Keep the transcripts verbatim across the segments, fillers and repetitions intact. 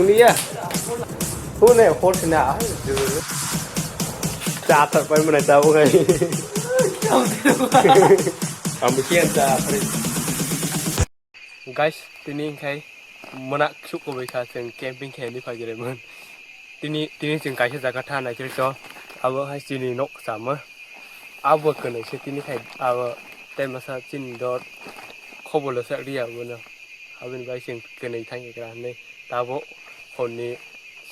Niya. Hune hor sina. Cha thar pai mana cha bo kai. Ang bikin cha. Guys, tini khai mona suk ko bai kha, chwng camping khe ni phai gere man. Tini, tini chwng kaisa jaga tha nai khe to. Abo hai chini nok sama. Abo kwnwi se tini khai abo tei masa chini dot khobolo sak riya bono. Aboni bai chwng kwnwi thang khe kra hinwi tabo honni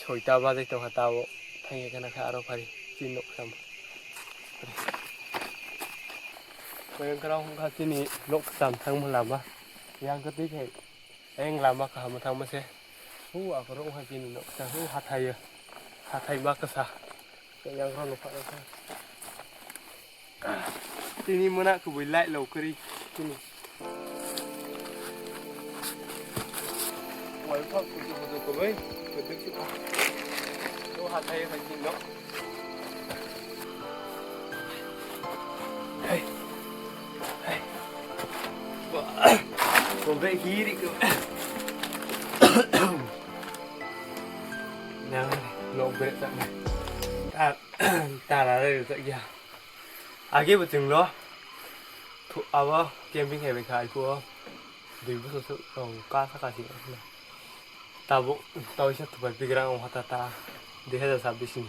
soita bajai tongkha tabo thang khe khna kha aro phari chini nok sama. Koyang kra hwnkha chini nok sam thangma lama. Yang kwtwi khe, ayang lama kaham thangma se. Hu akhoro wngkha chini nok, ta hu hathai, hathai ma kwsa. Yang rok nukha nukha. Tini mona kubui light lo kwrwi chini. Wal phak kutu kutu kubui, kutu kutu. Hu hathai hai chini nok. Hey. Hey. Kau break kiri ke. Nang, no break tak na. Ta, ta rare tak ya. Age betung lo. Tu awa camping hai bai khai ko. Dui bosor se, oh, ka saka si. Tabuk, tabuk sa tupai bigrang o hata ta, dui hajar sabbish ni.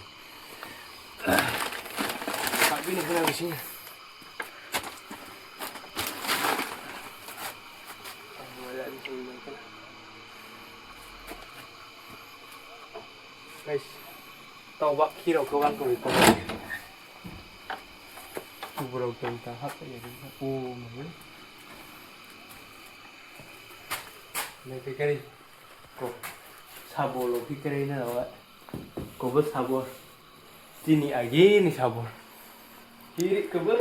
Sabbish ni hwnna bisi. Guys, tau bak khiro ko bang ko ko. Kuburok tong ta hap ya. Oh, mai. Mai kari. Ko sabo lo ki kere na wa. Ko bo sabo. Tini agi ni sabo. Kiri ko bo.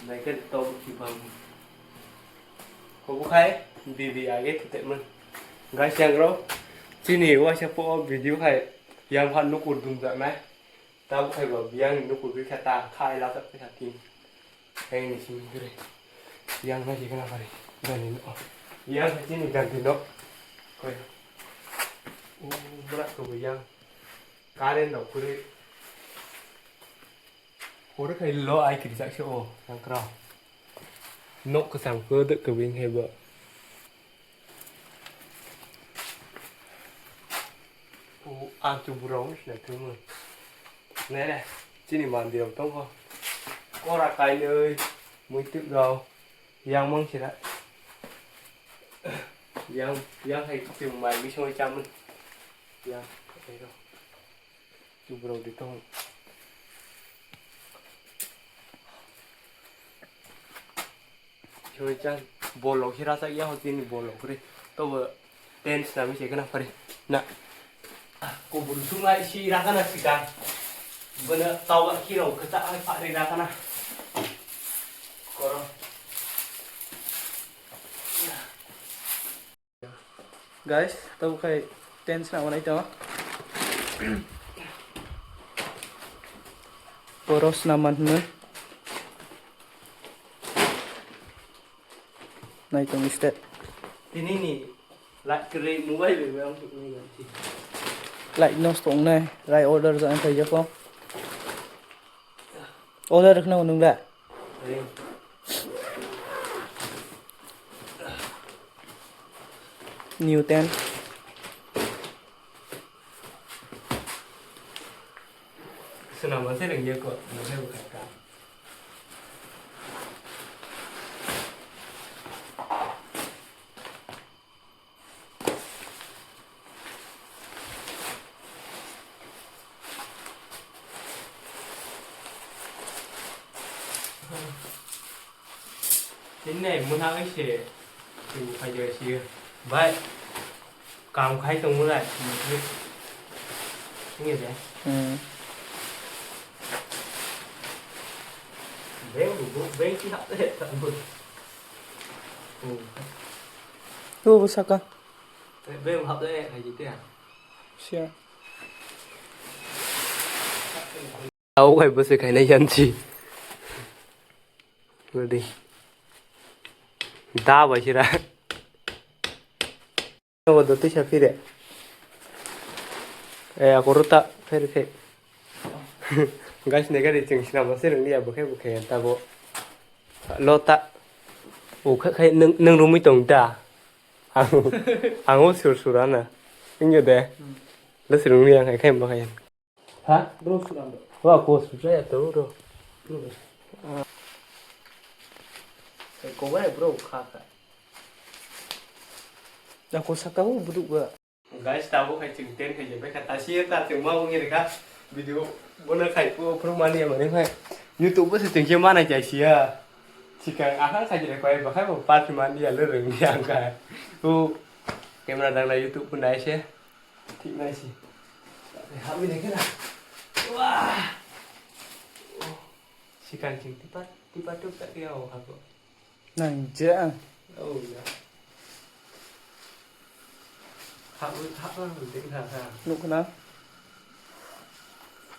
Nai ke to ki bang. Ko bo khai bibi age kete man. Guys, yang ro. Tini wa sa po video khai. Yang pha nukur dung da nai. Tabuk hai ba biyang ni nukur khe ta khai la tak khe tin. Hai ni simi gre. Yang na jigna bari. Gani no. Yang hai ni gani no. Koi. O bra ko yang. Karen no kure. Kore khai lo ai kiri jak se o yang kra. Nok kwcham ko de ko bing hai ba. O, ang chu burao ni sinai thwngmung. Nere, chini mandirok tongkho. Kora kainwi, muitwk rok, yang mang sira. Yang, yang hai chwng mai bisingwi chamung. Yang, hai rok. Chubrok di tong. Choi chan bolok hira sa ya hotini bolok re. To bo ten snami se kana pare. Na. Kubun sungai si rakana sika. Bana tawa hiro kata ai pare rakana. Koro. Guys, tabuk khai tent swnam nai tongo. Boros naman hwnwi. Nai tong step. Tini ni light kwrwi mobile bai ang tuknai ganti. Light nosto wngnai, rai order jan phaijako. Order khna nung da? New ten. Swnam se rengya ko, nang se bukhai ka. Tini nai muna ai se tu khajo si bai kam khai tong mulai. Ini deh. Hmm. Beng bu beng si hak deh tak bu. Oh. Tu bu saka. Beng hap deh hai gitu ya. Siya. Au kai bwswk khainai yanchi. Ready. Da bai sira. Nogo do tisa phire. Eh, ako rota phire khe. Guys, ne gari chwng swnam se rwngya bokhe bokhe tabo. Lo ta. O kha khai nung, nung rumui tong ta. Ang, ang o sur sur ana. Ingyo de. Hmm. Lo sur rumui ang khai khai mo khai. Ha? Bro, suram bro. Wa, ko suja ya to, bro. Bro, bro. Ah. Sai ko wa, bro, kha kha. Da ko saka hu buduk ba. Guys, tabo khai chwng ten khai je bai kha ta si ta chwng ma wng rikha. Video bono khai ko phuru mani ya mani khai. YouTube bo se chwng je mana jai sia. Sikang aha khai je koi ba khai bo part mani ya le reng yang khai. U camera dang la YouTube pun dai se. Thik nai si. Habwi nai khe na. Wah. Sikang sing tipat, tipat tuk tak dia o hago. Nang je. Oh ya. Habwi, habwi ding ha ha. Nuk na.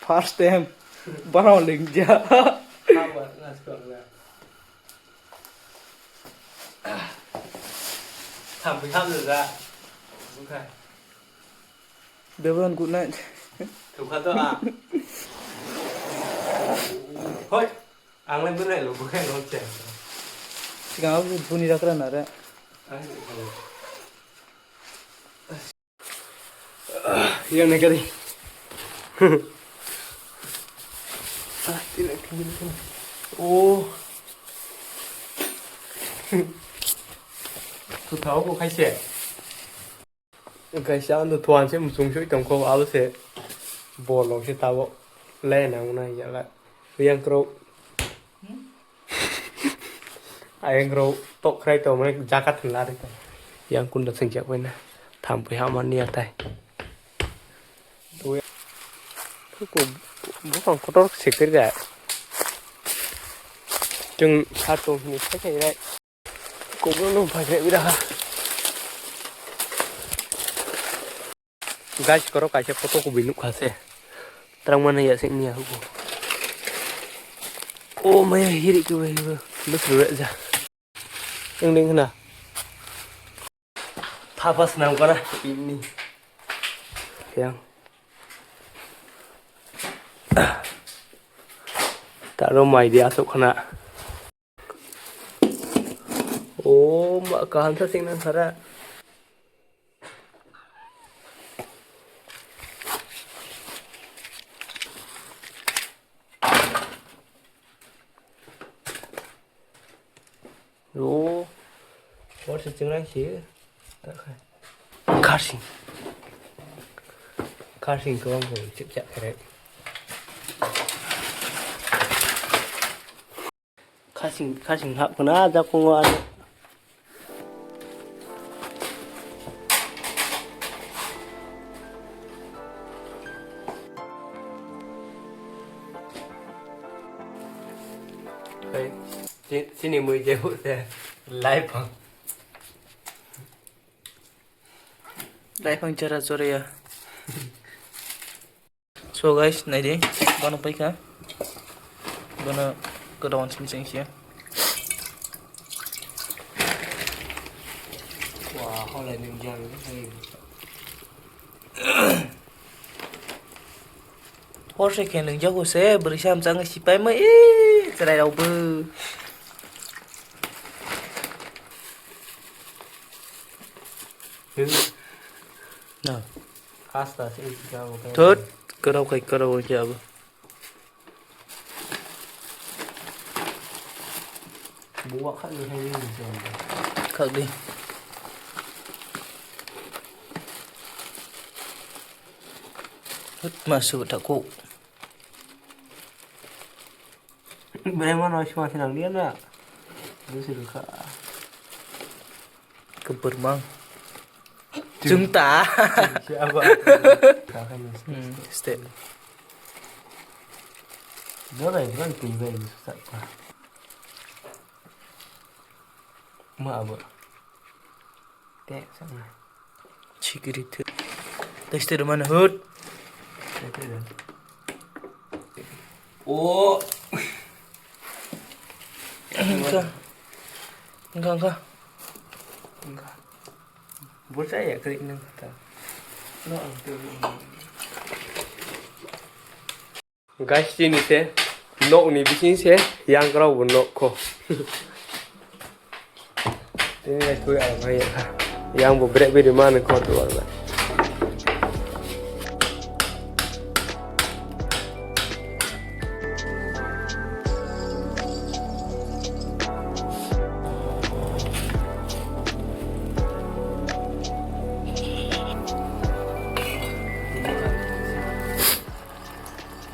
First time. Barang ling ja. Habwi ngas kong na. Thampi ham da. Bukai. Devan, good night. Tukha to a. Hoi. Ang lai bunai lo bukai lo che. Sigang aku buni rakra nare. Ai. Yang naik kali. Ah, tidak, tidak, tidak. Oh. Tuh tahu kok kaisa. Kaisa ando tuan se musung sui tongko abo se. Bolong se tabo. Lena una ya la. Yang kro. Ayang rok tok khrai tong mani jaga thang lari ta. Yang kunda sing jak bai na. Tham pui ha man ya tai. Ko bokang kotor sekir ga. Jung kha tong ni sai kai rai. Ko bro no phai rai bira ha. Guys, koro kaisa photo kubui nukha se. Trang mana ya sing niya hugo. O maya hiri ke bai hugo. Bus rura ja. Yang ding khna. Thapa snam kana ini. Yang. Taro mai dia sok khna. O ma kaham sa sing nang khara. O, hor se chengrang si. Kharsing. Kharsing ko ang ko chip chak kare. Khasing, khasing hap khna jakungo ano. Hey, si-, sini mui je bu se live. Live ang chara choraya. So guys, naidi, bono paikha. Bono godawan sini sengsi. Wah, holai nung jang, hai. Hor se khe nung jago se, bwrwi sam chang sipai ma, ee, chwrai rok bo. Na. Asta se isi ka bo. Thot, karau kai karau ke abo. Buwa kha ni hai ni jom. Khak di. Thot, ma su ta ko. Bre ma no sima sinang dia na. Lu si lu kha. Kebermang. Jung ta. Siapa? Hmm, step. Dora ibrang tinggal di susah pa. Ma abo. Te sana. Chikiri tu. Tester mana hut. Te te. Oh. Engka. Engka, engka. Engka. Bursa ya krik nang kata. No ang tu. Guys, chini se nok ni bising se yang rok bo nok kho. Tini guys, koi ang hai ya. Yang bo brek beri mana kho tu wala.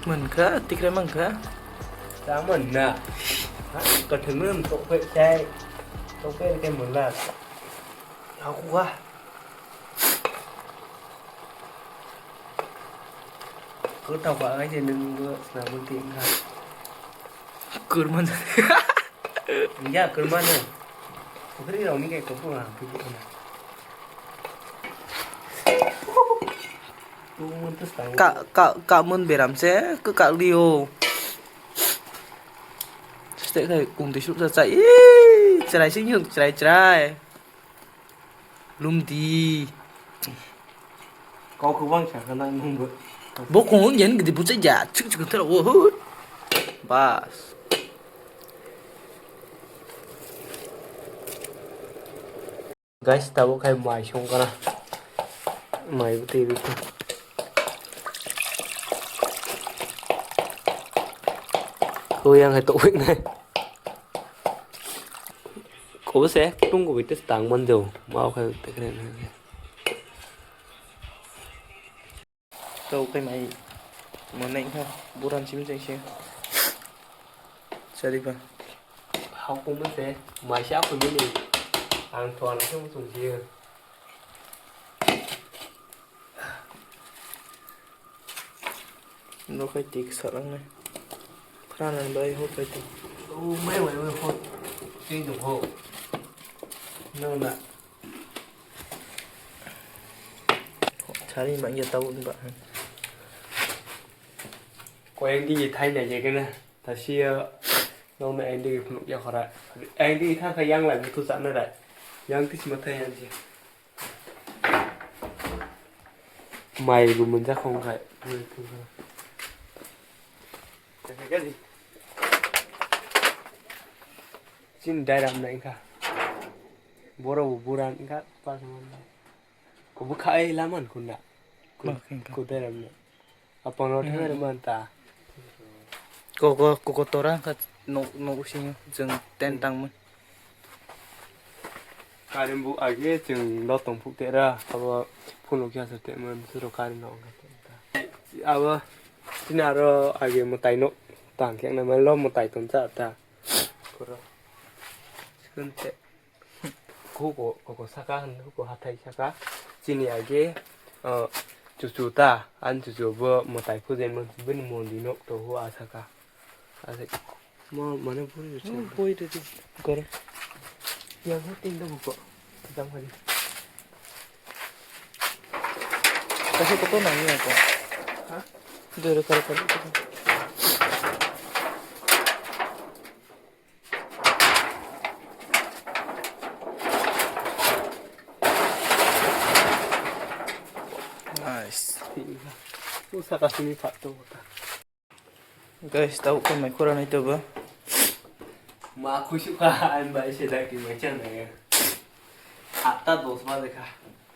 Mankha, tikrai mankha. Tamo na. Ha, kathwng nung tokphai sai. Tokphai khe mwnla. Aku kha. Kwthao ba ngai se nung bo sna bo ti wngkha. Kurman. Ya, kurman no. Pukri rok ni kai kopung ang phi phi na. Ka, ka, ka mun beram se, ka, ka liyo. Stek khai kung twi suk sa chai. Ih, chrai sing yung, chrai, chrai. Lum di. Kau kubang sa kana nung bo. Bo kung yen gidi bu chai ja, chuk chuk thara wo hu. Bas. Guys, tabuk khai mai songkana. Mai bwtwi bwtwi. Kuyang hai tokpik nai. Kobo se tung kobo ite tang manjo. Mau khai tekre nai. Tau kai mai manai kha buran sim jai se. Sari ba. Hau kung se mai sa ko ni. Ang thwa na sung sung ji. No kai tik sa lang nai. Khana bai ho kai tik. Oh, mai mai mai ho. Ting tu ho. No na. Sari ma ya tau ba. Ko yang di thai na je kana. Ta si ya. No na yang di phunuk ya khora. Yang di tha kha yang la tu sa na rai. Yang ti sima thai yang je. Mai bo mwnjak khong khai. Chini dairam na wngkha. Borok bo buran wngkha, pas man. Kubu khai laman kunna. Ku, ma khe wngkha. Ku dairam na. Apang rok thangwi rwmani ta. Koko, koko tora kha nok, nok bisingo chwng tent tangmani. Current bo age chwng lo tong phuk tera, abo phone khe aswk tongmani suro current no wngkha ta. Abo chini aro age mwtai no tang khe nang lo mwtai tong cha ta. Koro. Sikon te. Hugo, hugo saka, hugo hathai saka. Chini age, uh, chuchu ta, an chuchu bo mwtai phujen mo, bini mondi nok to hu a saka. Ase, mo, mane buri chuchu. Oh, boi de di. Koro. Yang ho tin do buko. Jang hari. Kasi ko to nang ni ako. Ha? Dere kare kare. Nice. Usa kasini phat to ta. Guys, tau ko mai khura nai to ba. Ma khusu ka an bai se dai ki mai chan dai. Atta dos baje kha.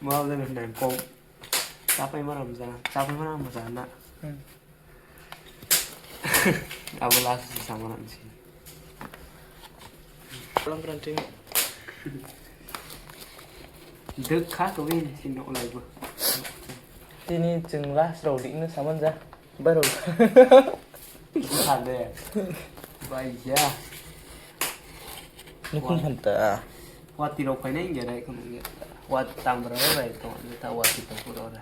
Ma baje nai ko. Chapai maram jana. Chapai maram jana. Hmm. Abo last si sama nang si. Lang kran ting. Dek kha to win si no lai bo. Tini chwng last rok di no saman ja. Baro. Buha de. Bai ya. Nukung phan ta. Wati rok paina inge rai khum inge. Wat tambra rai to ta wati to pura ora.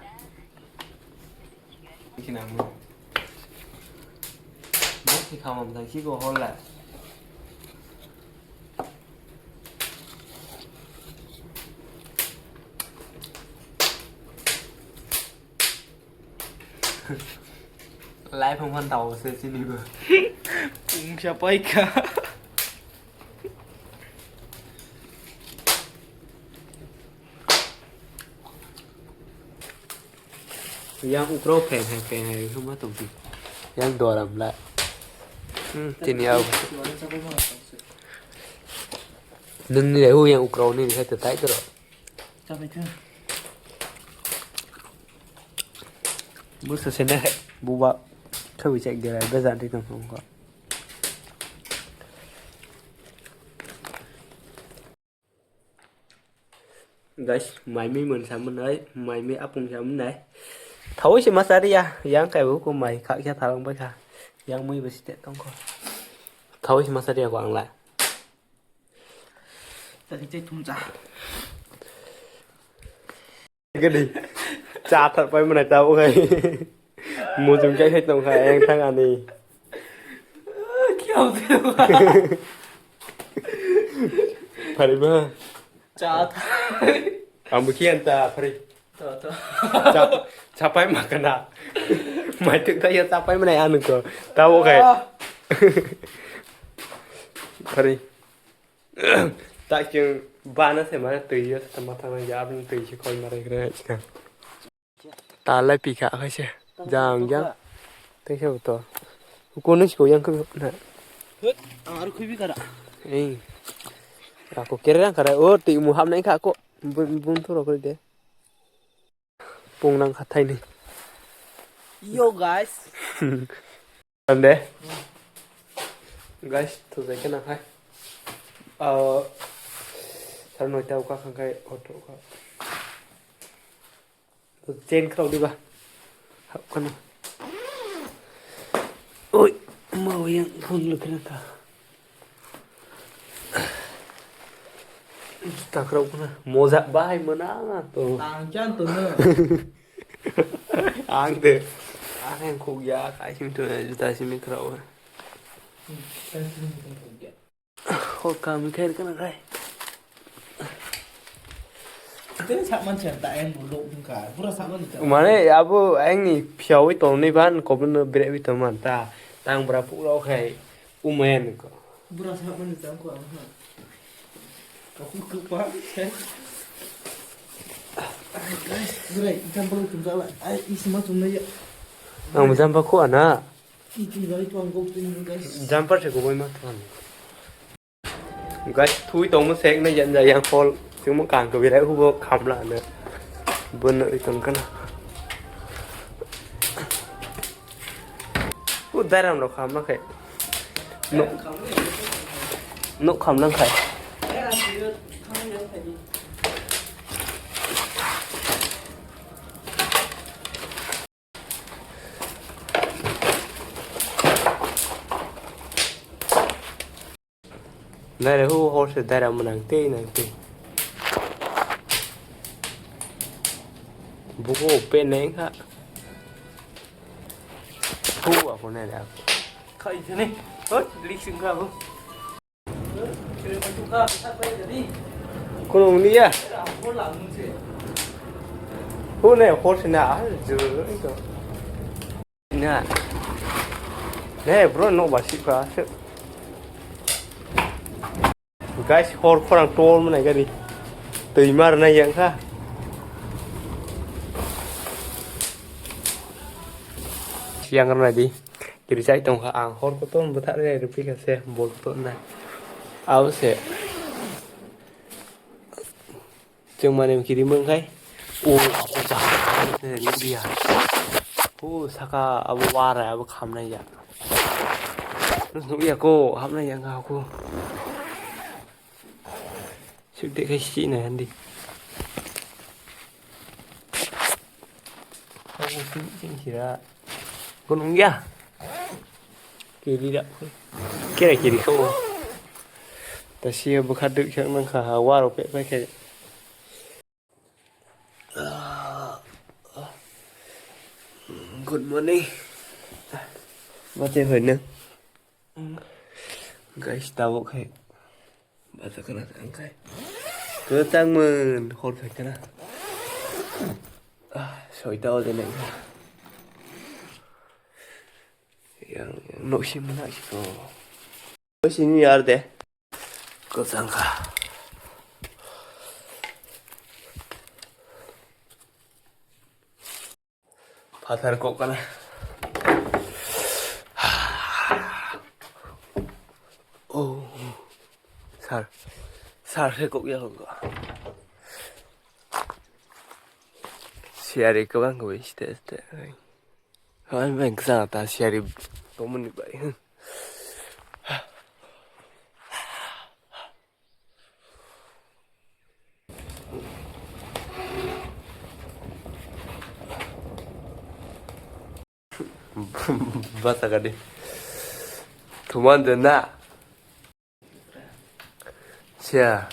Kinang mo. Mo ki khamam jang ki go hola. Life hong phan tao se chini bo. Pungsa paika. Yang ukro pheng hai, pheng hai, huma tongpi. Yang doram la. Hmm, tini au. Nungni le hu yang ukro ni hai tai tro. Busa sene buba khawi chek de rai beza di tong tong ko. Guys, mai mi mon sa mon nai, mai mi apung sa mon nai. Thawi se masari ya, yang kai bu ko mai kha kya thalang bai kha. Yang mui besi te tong ko. Thawi se masari ya ko ang la. Tadi cek thum cha. Gede. Cha thar pai mana cha bo kai. Mujung kai khai tong khai yang thang ani. Kya hote ho? Phari ba. Cha thar. Ang bo kian ta phari. To, to. Cha, chapai ma kana. Mai tuk ta ya chapai mana anu ko. Ta bo kai. Ah. Phari. Tak chwng bana se mane twi yo se tama thang ya abni twi se koi mare kre chika. Ta lai pi kha khai se. Jang jang. Tei se to. Ko nung si ko yang ko na. Hut, ang aru khuibi kara. Ei. Ako kere rang kara. O twi mu hap nai kha ko. Bun bun thoro kre de. Pung nang kha thaini. Yo guys. Ande. Guys, to jai kena hai. Ah, sar noita uka khang khai auto uka. To chain khraw diba. Hap kana. Oi, ma yang phone lo kena ka. Takrok na moja bahai mana to. Tang chan to na. Ang de. Ang yang khuk ya kai sim to na juta sim krok. Ho kam kher kana kai. Tene sakman chan ta ang bu lok ka. Pura sakman ta. Mane abo ang ni phiawi tong ni ban ko bun bre bi tong man ta. Tang bra puk rok khai. Umayan ko. Bura sa mani jam ko ang ha. Aku ke pa. Guys, guys, jam bolu tum jala. Ai, isi ma tum na ya. Ang jam pa ko ana. Iti bai tu ang go tum guys. Jam pa se ko bai ma tan. Guys, thui tong mo sek na yan ja yang hol. Chwng mo kang kwbwi rai hubo khamla no. Bono ri tong kana. U dairam rok khamla khe. No. No khamlang khai. Daira hu hor se daira mwnang tei nang tei. Buko pe neng kha. Hu ako nai da. Khai thani. Hoi, lik sing kha bu. Kono ungni ya. Hu ne hor se na. Na. Ne, bro, no ba sih ka. Guys, hor khorang tol mana gari. Twi mar na yang kha. Siang rna di. Kiri chai tong kha ang hor ko ton bwtha re rupi kha se bol ko ton na. Au se. Chwng mane kiri mung khai. O, ako ba. Nukliya. O, saka abo warai abo khamnai ya. Nukliya ko, hapnai ya nga ko. Sik de khai si na handi. Ako si, si, sira. Gunung ya. Kiri da. Kira kiri ko. Ta siya bwkha duk khak nang kha ha waro pe pe khe. Good morning. Mate hoi nang. Guys, tabuk hai. Bata kana ang kai. Kwchang mun hor khai kana. Ah, soita o de nang. Yang, yang nok sim na siko. Sini yar de. Kwchang kha. Phatar kok kana. Oh. Sir. Sir khe kok ya kok. Siyari kwbang kwbang site site. Hai bang kisa ta siyari tomoni bai. Basa kadi. Thuman de na. Siya.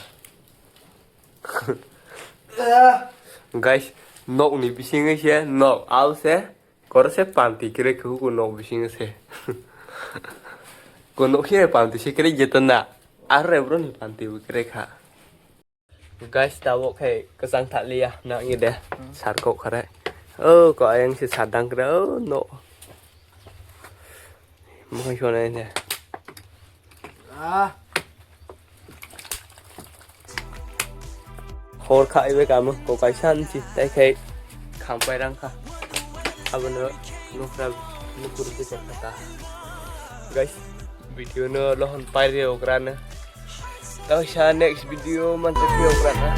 Guys, nok ni bisingo se, nok ao se, koro se panti kre khe huku nok bisingo se. Ko nok se panti se kre jeta na, ar re bro ni panti bo kre kha. Guys, tabok khai kwchang thaliya, nang ni de, sar kok khare. Oh, ko ayang se sar dang kre, oh, no. Mohai sonai ne. Ah. Hor kha ibe kamo ko kaisa ansi tai khai khampai rang kha. Abono nukra nukur ke kha ta. Guys, video no lohon pai re okrana. Kaisa next video man se okrana.